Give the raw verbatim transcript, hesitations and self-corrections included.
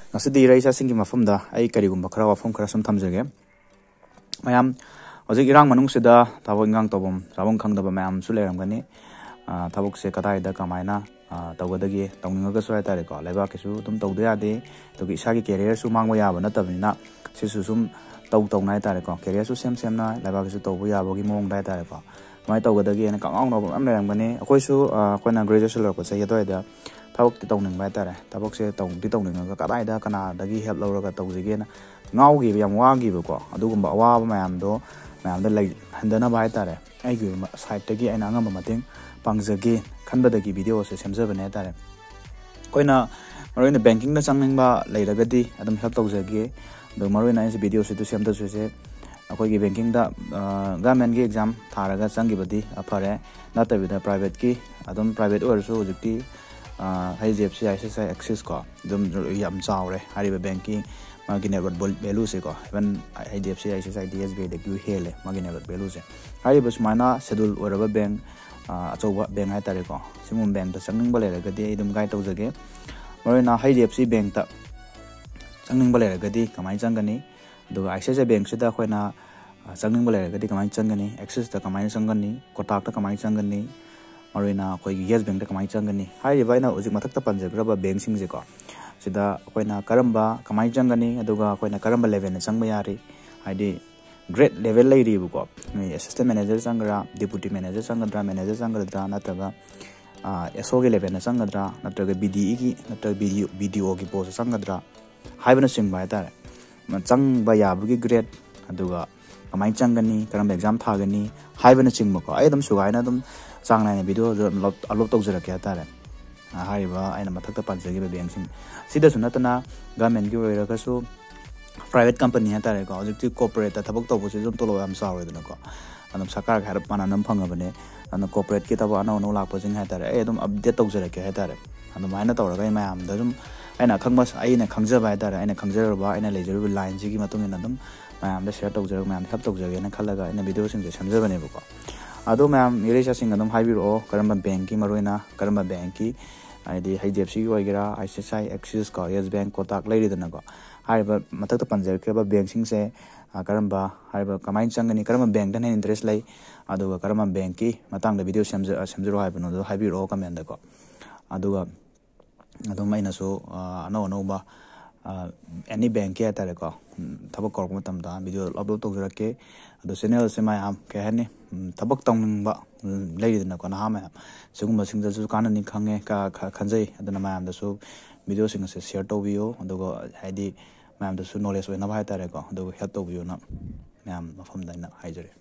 ꯉꯁꯤꯗꯤ ꯏꯔꯩꯆꯥꯁꯤꯡꯒꯤ ꯃꯐꯝꯗ ꯑꯩ ꯀꯔꯤꯒꯨꯝꯕ ꯈꯔ, ꯋꯥꯐꯝ ꯈꯔ ꯁꯨꯝ ꯊꯝꯖꯒꯦ꯫ ꯃꯌꯥꯝ, ꯍꯧꯖꯤꯛ ꯏꯔꯥꯡ ꯃꯅꯨꯡꯁꯤꯗ ꯊꯕꯛ ꯏꯟꯈꯥꯡ ꯇꯧꯐꯝ ꯆꯥꯐꯝ ꯈꯪꯗꯕ ꯃꯌꯥꯝꯁꯨ ꯂꯩꯔꯝꯒꯅꯤ꯫ ꯑ, ꯊꯕꯛꯁꯦ ꯀꯗꯥꯏꯗ ꯀꯃꯥꯏꯅ, ꯑ, ꯇꯧꯒꯗꯒꯦ, ꯇꯧꯅꯤꯡꯉꯒꯁꯨ ꯍꯥꯏꯇꯥꯔꯦꯀꯣ, ꯂꯩꯕꯥꯛꯀꯤꯁꯨ ꯑꯗꯨꯝ ꯇꯧꯗ ꯌꯥꯗꯦ, ꯑꯗꯨꯒ ꯏꯁꯥꯒꯤ careerꯁꯨ ꯃꯥꯡꯕ ꯌꯥꯕ ꯅꯠꯇꯕꯅꯤꯅ, ꯁꯤꯁꯨ ꯁꯨꯝ ꯇꯧ ꯇꯧꯅ ꯍꯥꯏꯇꯥꯔꯦꯀꯣ, careerꯁꯨ ꯁꯦꯝ ꯁꯦꯝꯅ ꯂꯩꯕꯥꯛꯀꯤꯁꯨ ꯇꯧꯕ ꯌꯥꯕꯒꯤ ꯃꯑꯣꯡꯗ ꯍꯥꯏꯇꯥꯔꯦꯀꯣ꯫ ꯀꯃꯥꯏꯅ ꯇꯧꯒꯗꯒꯦꯅ ꯀꯉꯥꯎꯅꯕ ꯃꯌꯥꯝ ꯂꯩꯔꯝꯒꯅꯤ꯫ ꯑꯩꯈꯣꯏꯁꯨ, ꯑ, ꯑꯩꯈꯣꯏꯅ graduation ꯂꯣꯏꯔꯛꯄ ꯆꯍꯤ ꯑꯗꯨꯋꯥꯏꯗ ꯊꯕꯛꯇꯤ ꯇꯧꯅꯤꯡꯕ ꯍꯥꯏꯇꯥꯔꯦ꯫ ꯊꯕꯛꯁꯦ ꯇꯧꯗꯤ ꯇꯧꯅꯤꯡꯉꯒ ꯀꯗꯥꯏꯗ ꯀꯅꯥꯗꯒꯤ help ꯂꯧꯔꯒ ꯇꯧꯁꯤꯒꯦꯅ ꯉꯥꯎꯈꯤꯕ, ꯌꯥꯝ ꯋꯥꯈꯤꯕꯀꯣ꯫ ꯑꯗꯨꯒꯨꯝꯕ ꯑꯋꯥꯕ ꯃꯌꯥꯝꯗꯣ ꯃꯌꯥꯝꯗ ꯂꯩꯍꯟꯗꯅꯕ ꯍꯥꯏꯇꯥꯔꯦ, ꯑꯩꯒꯤ ꯑꯣꯏꯕ sideꯇꯒꯤ ꯑꯩꯅ ꯑꯉꯝꯕ ꯃꯇꯦꯡ ꯄꯥꯡꯖꯒꯦ ꯈꯟꯕꯗꯒꯤ videoꯁꯦ ꯁꯦꯝꯖꯕꯅꯦ ꯍꯥꯏꯇꯥꯔꯦ꯫ ꯑꯩꯈꯣꯏꯅ ꯃꯔꯨꯑꯣꯏꯅ bankingꯗ ꯆꯪꯅꯤꯡꯕ ꯂꯩꯔꯒꯗꯤ ꯑꯗꯨꯝ help ꯇꯧꯖꯒꯦ꯫ ꯑꯗꯣ ꯃꯔꯨꯑꯣꯏꯅ ꯑꯩꯁꯦ videoꯁꯤꯗ ꯁꯦꯝꯗꯣꯏꯁꯦ ꯑꯩꯈꯣꯏꯒꯤ bankingꯗ, ꯑ, governmentꯀꯤ exam ꯊꯥꯔꯒ ꯆꯪꯈꯤꯕꯗꯤ ꯐꯔꯦ, ꯅꯠꯇꯕꯤꯗ privateꯀꯤ, ꯑꯗꯨꯝ private ꯑꯣꯏꯔꯁꯨ ꯍꯧꯖꯤꯛꯇꯤ, ꯑ, HDFC, ICICI, Axis ꯀꯣ, ꯑꯗꯨꯝ ꯌꯥꯝ ꯆꯥꯎꯔꯦ ꯍꯥꯏꯔꯤꯕ bankꯀꯤ ꯃꯥꯒꯤ net worth valueꯁꯦꯀꯣ, even HDFC, ICICI, IDFC, SBIꯗꯒꯤ ꯍꯦꯜꯂꯦ ꯃꯥꯒꯤ net worth valueꯁꯦ꯫ ꯍꯥꯏꯔꯤꯕ ꯁꯨꯃꯥꯏꯅ schedule ꯑꯣꯏꯔꯕ bank, ꯑ, ꯑꯆꯧꯕ bank ꯍꯥꯏꯇꯥꯔꯦꯀꯣ, ꯁꯤꯒꯨꯝꯕ bankꯇ ꯆꯪꯅꯤꯡꯕ ꯂꯩꯔꯒꯗꯤ ꯑꯩ ꯑꯗꯨꯝ guide ꯇꯧꯖꯒꯦ꯫ ꯃꯔꯨꯑꯣꯏꯅ HDFC bankꯇ ꯆꯪꯅꯤꯡꯕ ꯂꯩꯔꯒꯗꯤ ꯀꯃꯥꯏꯅ ꯆꯪꯒꯅꯤ? ꯑꯗꯨꯒ ICICI bankꯁꯤꯗ ꯑꯩꯈꯣꯏꯅ, ꯑ, ꯆꯪꯅꯤꯡꯕ ꯂꯩꯔꯒꯗꯤ ꯀꯃꯥꯏꯅ ꯆꯪꯒꯅꯤ? Axisꯇ ꯀꯃꯥꯏꯅ ꯆꯪꯒꯅꯤ? Kotakꯇ ꯀꯃꯥꯏꯅ ꯆꯪꯒꯅꯤ? ꯃꯔꯨꯑꯣꯏꯅ ꯑꯩꯈꯣꯏꯒꯤ Yes Bankꯇ ꯀꯃꯥꯏꯅ ꯆꯪꯒꯅꯤ? ꯍꯥꯏꯔꯤꯕ ꯑꯩꯅ ꯍꯧꯖꯤꯛ ꯃꯊꯛꯇ ꯄꯟꯖꯈ꯭ꯔꯕ bankꯁꯤꯡꯁꯦꯀꯣ, ꯁꯤꯗ ꯑꯩꯈꯣꯏꯅ ꯀꯔꯝꯕ, ꯀꯃꯥꯏꯅ ꯆꯪꯒꯅꯤ, ꯑꯗꯨꯒ ꯑꯩꯈꯣꯏꯅ ꯀꯔꯝꯕ levelꯅ ꯆꯪꯕ ꯌꯥꯔꯤ, ꯍꯥꯏꯗꯤ grade level ꯂꯩꯔꯤꯕꯀꯣ, ꯅꯣꯏ assistant manager ꯆꯪꯒꯗ꯭ꯔꯥ, deputy manager ꯆꯪꯒꯗ꯭ꯔꯥ, manager ꯆꯪꯒꯗ꯭ꯔꯥ, ꯅꯠꯇ꯭ꯔꯒ, ꯑ, SOꯒꯤ levelꯅ ꯆꯪꯒꯗ꯭ꯔꯥ, ꯅꯠꯇ꯭ꯔꯒ BDEꯒꯤ, ꯅꯠꯇ꯭ꯔꯒ BDO, BDOꯒꯤ postꯇ ꯆꯪꯒꯗ꯭ꯔꯥ ꯍꯥꯏꯕꯅꯆꯤꯡꯕ ꯍꯥꯏꯇꯥꯔꯦ꯫ ꯃ-, ꯆꯪꯕ ꯌꯥꯕꯒꯤ grade, ꯑꯗꯨꯒ ꯀꯃꯥꯏꯅ ꯆꯪꯒꯅꯤ, ꯀꯔꯝꯕ exam ꯊꯥꯒꯅꯤ ꯍꯥꯏꯕꯅꯆꯤꯡꯕꯀꯣ, ꯑꯩ ꯑꯗꯨꯝ ꯁꯨꯒꯥꯏꯅ ꯑꯗꯨꯝ ꯆꯥꯡ ꯅꯥꯏꯅ video ꯑꯗꯨꯝ upload, upload ꯇꯧꯖꯔꯛꯀꯦ ꯍꯥꯏꯇꯥꯔꯦ꯫ ꯑ, ꯍꯥꯏꯔꯤꯕ ꯑꯩꯅ ꯃꯊꯛꯇ ꯄꯟꯖꯈꯤꯕ bankꯁꯤꯡ꯫ ꯁꯤꯗꯁꯨ ꯅꯠꯇꯅ governmentꯀꯤ ꯑꯣꯏꯔꯒꯁꯨ private company ꯍꯥꯏꯇꯥꯔꯦꯀꯣ, ꯍꯧꯖꯤꯛꯇꯤ corporateꯇ ꯊꯕꯛ ꯇꯧꯕꯁꯤꯁꯨ ꯑꯗꯨꯝ ꯇꯣꯂꯣꯞ ꯌꯥꯝ ꯆꯥꯎꯔꯦꯗꯅꯀꯣ, ꯑꯗꯨꯝ ꯁꯔꯀꯥꯔꯒ ꯍꯥꯏꯔꯞ ꯃꯥꯟꯅꯅ ꯑꯗꯨꯝ ꯐꯪꯉꯕꯅꯦ꯫ ꯑꯗꯨꯅ corporateꯀꯤ ꯊꯕꯛ ꯑꯅꯧ ꯑꯅꯧ ꯂꯥꯛꯄꯁꯤꯡ ꯍꯥꯏꯇꯥꯔꯦ, ꯑꯩ ꯑꯗꯨꯝ update ꯇꯧꯖꯔꯛꯀꯦ ꯍꯥꯏꯇꯥꯔꯦ꯫ ꯑꯗꯨꯃꯥꯏꯅ ꯇꯧꯔꯒ ꯑꯩ ꯃꯌꯥꯝꯗ ꯑꯗꯨꯝ ꯑꯩꯅ ꯈꯪꯕ, ꯑꯩꯅ ꯈꯪꯖꯕ ꯍꯥꯏꯇꯥꯔꯦ, ꯑꯩꯅ ꯈꯪꯖꯔꯨꯕ, ꯑꯩꯅ ꯂꯩꯖꯔꯤꯕ lineꯁꯤꯒꯤ ꯃꯇꯨꯡ ꯏꯟꯅ ꯑꯗꯨꯝ ꯃꯌꯥꯝꯗ share ꯇꯧꯖꯔꯒ, ꯃꯌꯥꯝꯗ help ꯇꯧꯖꯒꯦꯅ ꯈꯜꯂꯒ ꯑꯩꯅ videoꯁꯤꯡꯁꯦ ꯁꯦꯝꯖꯕꯅꯦꯕꯀꯣ꯫ ꯑꯗꯣ ꯃꯌꯥꯝ ꯏꯔꯩꯆꯥꯁꯤꯡ ꯑꯗꯨꯝ ꯍꯥꯏꯕꯤꯔꯛꯑꯣ, ꯀꯔꯝꯕ bankꯀꯤ, ꯃꯔꯨꯑꯣꯏꯅ ꯀꯔꯝꯕ bankꯀꯤ, ꯍꯥꯏꯗꯤ ꯍꯩꯆ ꯗꯤ ꯑꯦꯐ ꯁꯤꯒꯤ ꯑꯣꯏꯒꯦꯔꯥ, I C I C I, axis ꯀꯣ, ꯌꯦꯁ ꯕꯦꯡ, ꯀꯣꯇꯥꯛ ꯂꯩꯔꯤꯗꯅꯀꯣ꯫ ꯍꯥꯏꯔꯤꯕ ꯃꯊꯛꯇ ꯄꯟꯖꯔꯛꯈꯤꯕ ꯕꯦꯡꯁꯤꯡꯁꯦ, ꯑ, ꯀꯔꯝꯕ, ꯍꯥꯏꯔꯤꯕ ꯀꯃꯥꯏꯅ ꯆꯪꯒꯅꯤ, ꯀꯔꯝꯕ ꯕꯦꯡꯗꯅ ꯍꯦꯟꯅ ꯏꯟꯇꯔꯦꯁ ꯂꯩ, ꯑꯗꯨꯒ ꯀꯔꯝꯕ ꯕꯦꯡꯀꯤ ꯃꯇꯥꯡꯗ ꯚꯤꯗꯤꯑꯣ ꯁꯦꯝꯖ-, ꯁꯦꯝꯖꯔꯣ ꯍꯥꯏꯕꯅꯣꯗꯣ ꯍꯥꯏꯕꯤꯔꯛꯑꯣ ꯀꯃꯦꯟꯗꯀꯣ꯫ ꯑꯗꯨꯒ ꯑꯗꯨꯝ ꯑꯩꯅꯁꯨ, ꯑ, ꯑꯅꯧ ꯑꯅꯧꯕ, ꯑ, ꯑꯦꯅꯤ ꯕꯦꯡꯀꯤ ꯍꯥꯏꯇꯥꯔꯦꯀꯣ, ꯎꯝ, ꯊꯕꯛ ꯀꯧꯔꯛꯄ ꯃꯇꯝꯗ ꯚꯤꯗꯤꯑꯣ ꯑꯞꯂꯣꯗ ꯇꯧꯖꯔꯛꯀꯦ꯫ ꯑꯗꯣ ꯆꯦꯅꯦꯜꯁꯦ ꯃꯌꯥꯝ, ꯀꯩ ꯍꯥꯏꯅꯤ, ꯎꯝ, ꯊꯕꯛ ꯇꯧꯅꯤꯡꯕ, ꯎꯝ, ꯂꯩꯔꯤꯗꯅꯀꯣ, ꯅꯍꯥ ꯃꯌꯥꯝ, ꯁꯤꯒꯨꯝꯕꯁꯤꯡꯗꯁꯨ ꯀꯥꯟꯅꯅꯤ ꯈꯪꯉꯦ, ꯀ-, ꯈ-, ꯈꯟꯖꯩ꯫ ꯑꯗꯨꯅ ꯃꯌꯥꯝꯗꯁꯨ ꯚꯤꯗꯤꯑꯣꯁꯤꯡ ꯑꯁꯦ ꯁꯤꯌꯔ ꯇꯧꯕꯤꯌꯨ, ꯑꯗꯨꯒ ꯍꯥꯏꯗꯤ ꯃꯌꯥꯝꯗꯁꯨ ꯅꯣꯂꯦꯖ ꯑꯣꯏꯅꯕ ꯍꯥꯏꯇꯥꯔꯦꯀꯣ, ꯑꯗꯨꯒ ꯍꯦꯜꯞ ꯇꯧꯕꯤꯌꯨꯅ ꯃꯌꯥꯝ ꯃꯐꯝꯗ ꯑꯩꯅ ꯍꯥꯏꯖꯔꯤ꯫